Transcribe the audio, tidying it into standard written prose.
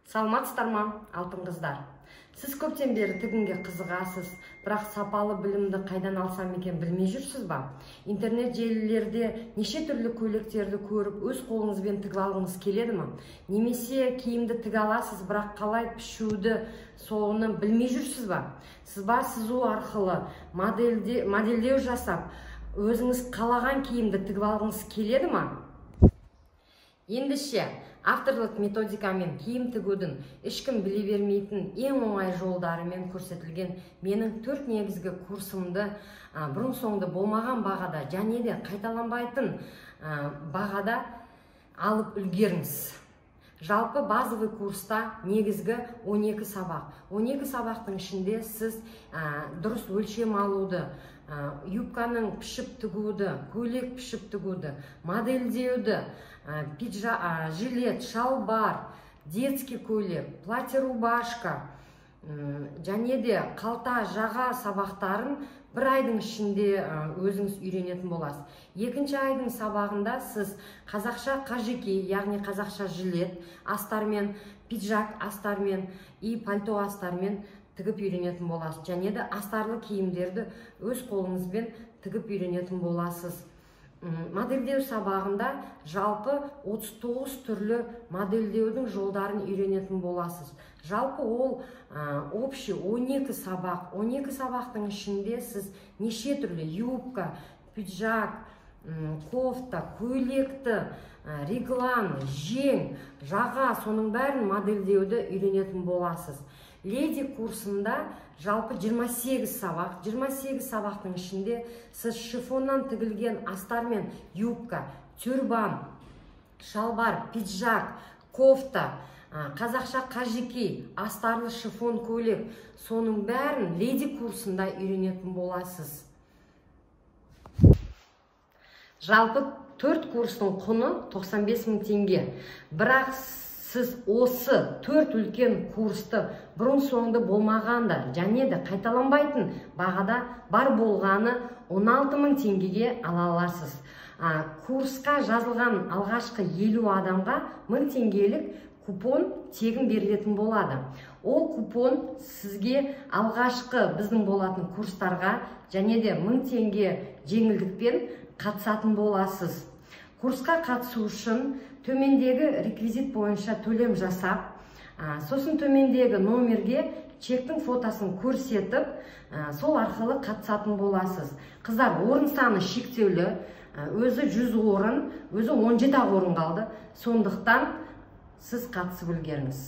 Саламатсыздар ма, алтын қыздар? Сіз көптен бері тігінге қызығасыз, бірақ сапалы білімді қайдан алсам екен білмей жүрсіз ба? Интернет желілерде неше түрлі көйлектерді көріп, өз қолыңызбен тігіп алғыңыз келеді ма? Немесе киімді тіге аласыз, бірақ қалай пішуді соны білмей жүрсіз ба? Сызба сызу арқылы модельдеу жасап, өзіңіз қалаған киімді тігіп алғыңыз келеді ма? Ендеше, авторлық методикамен киім тігудің ешкім біле бермейтін ең оңай жолдарымен көрсетілген менің 4 негізгі курсымды бұрын соңды болмаған бағада және де қайталанбайтын бағада алып үлгеріңіз. Жалпы базовый курста негізгі 12 сабақ. 12 сабақтың ішінде сіз дұрыс өлшем алуды, юбканың пішіп тігуді, көйлек пішіп тігуді, модельдеуді, жилет, шалбар, детский көйлек, платье-рубашка және де қалта, жаға сабақтарын бір айдың ішінде өзіңіз үйренетін боласыз. Екінші айдың сабағында сіз қазақша қажеке, яғни қазақша жилет астармен, пиджак астармен и пальто астармен тігіп үйренетін боласыз. Және де астарлы киімдерді өз қолыңызбен тігіп үйренетін боласыз. Модельдеу сабағында жалпы 39 түрлі модельдеудің жолдарын үйренетін боласыз. Жалпы ол общий 12 сабақ. 12 сабақтың ішінде сіз неше түрлі юбка, пиджак, кофта, көйлекті, реглан, жең, жаға, соның бәрін модельдеуді үйренетін боласыз. Леди курсында жалпы 28 сабақ. 28 сабақтың ішінде сіз шифоннан тігілген астармен юбка, тюрбан, шалбар, пиджак, кофта, қазақша қажеке, астарлы шифон көйлек, соның бәрін леди курсында үйренетін боласыз. Жалпы 4 курстың құны 95 мың теңге. Бірақ сіз осы 4 үлкен курсты бұрын соңды болмағанда және де қайталанбайтын бағада бар болғаны 16 мың теңгеге ала аласыз. Курсқа жазылған алғашқы 50 адамға 1000 теңгелік купон тегін берілетін болады. Ол купон сізге алғашқы біздің болатын курстарға және де 1000 теңге жеңілдікпен қатысатын боласыз. Курсқа қатысу үшін төмендегі реквизит бойынша төлем жасап, сосын төмендегі номерге чектің фотосын көрсетіп, сол арқылы қатысатын боласыз. Қыздар, орын саны шектеулі, өзі 100 орын, өзі 17 ақ орын қалды. Сондықтан сіз қатысып үлгеріңіз.